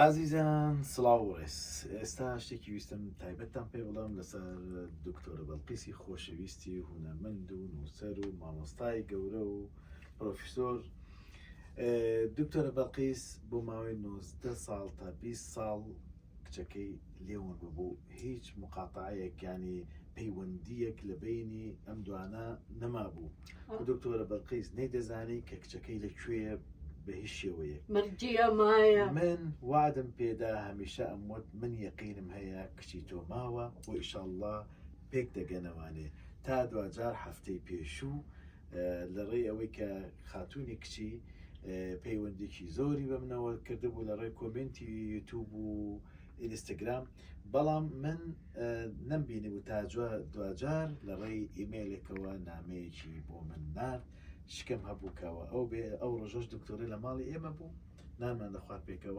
ئازیزان سڵاو و ڕێز ئێستا شتێکی ویستم تایبەتتان پێ بڵێم لەسەر دکتۆرە بەڵقیسی خۆشەویستی هونەرمەند و نووسەر و مامۆستای گەورە و پرۆفیسۆر دکتۆرە بەڵقیس بۆ ماوەی 19 ساڵ تا 20 ساڵ کچەکەی لێون ببوو هیچ مقاتعەیەک یانی پەیوەندییەک لە بەینی ئەم دوانە نەمابوو و دکتۆرە بەلقیس نەیدەزانی کە کچەکەی لە کوێیە بە هیچ شێوەیەک. مردیە مایە. من وەعدم پێدا هەمیشە ئەموت من یەقینم هەیە کچی تۆ ماوە و ئیشاڵڵا پێک دەگەنەوانێ تا دواجار هەفتەی پێشوو لە ڕێی ئەوەی کە خاتوونی کچی پەیوەندێکی زۆری بە منەوە کردبوو لە ڕێی کۆمێنتی یوتوب و ئینستاگرام بەڵام من نەمبینیبوو تا دواجار لە ڕێی ئیمەیلێکەوە نامەیەکی بۆ من نارد شکم هەبوو کەەوە ئەو بێ ئەو ڕۆژەش دکتۆرە لە ماڵی ئێمە بوو نانمان دەخوارد پێکەوە.